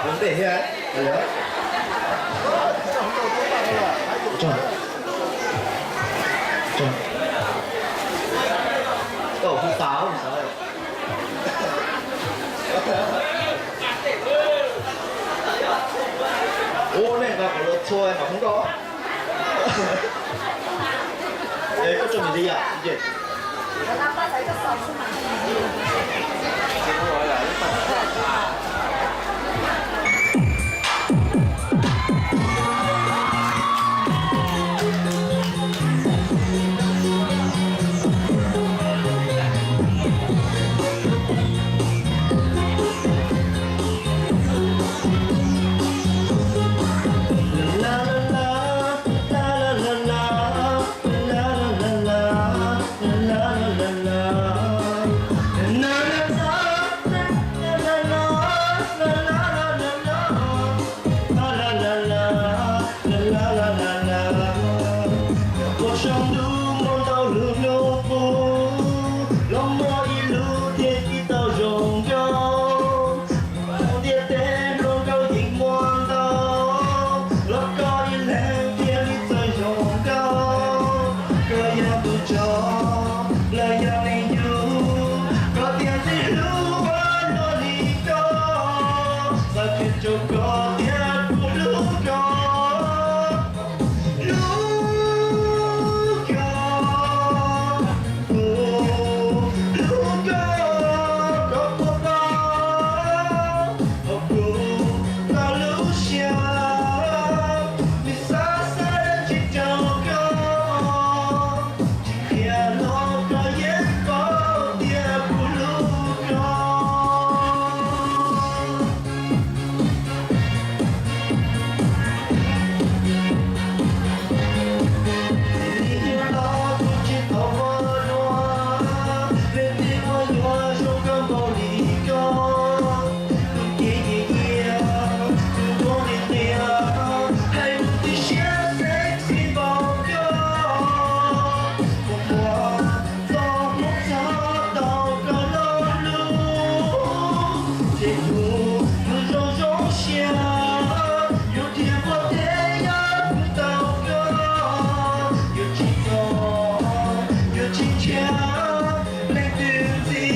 Ntej thiab. Tso, tso, tau kuv xav, kuv xav. Ua nej nqa kom luag txhua nqa hoob nroj. Es koj tso nws li yam. Ua saum ntuj muaj ntau lub nroog qub, los muaj ib lub thiaj tsis tau zoo nkauj. Ntiaj teb hluas nkauj yeej muaj ntau, los koj ib leeg thiaj li txawj zoo nkauj. Koj yog tus tso, los yog neeg yug, koj tiag ntxim hlub ua luaj li koj, txawm tias rau koj tias kuv hlub koj. Hlub koj, kuv hlub koj, koj puas paub, kuv tau lub siab, nws xav xav dab tsi rau koj, tsis qhia los koj yeej paub tias kuv hlub koj. Txog hmoov txog tau koj lo lus, ces kuv yuav zoo zoo siab, yuav dhia npuaj teb yog kuv tau koj, yuav tsis txog, yuav tsis ntshiab leej twg ntxiv.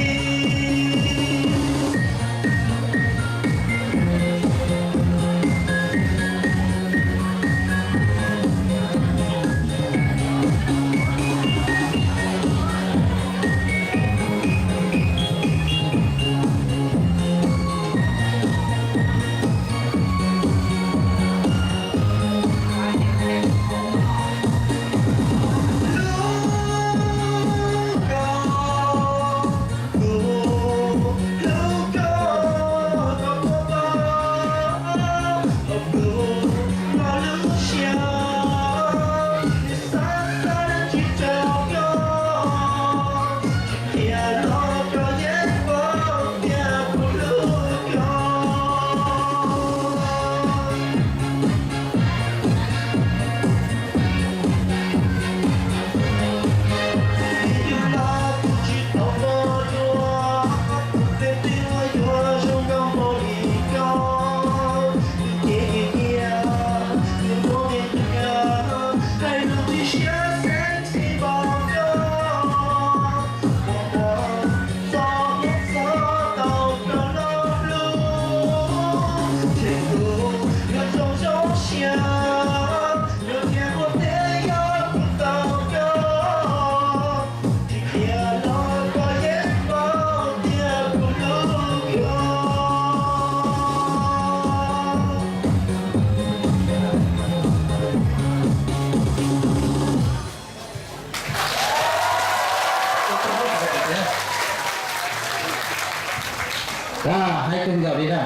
Hais kawg nkaus li na.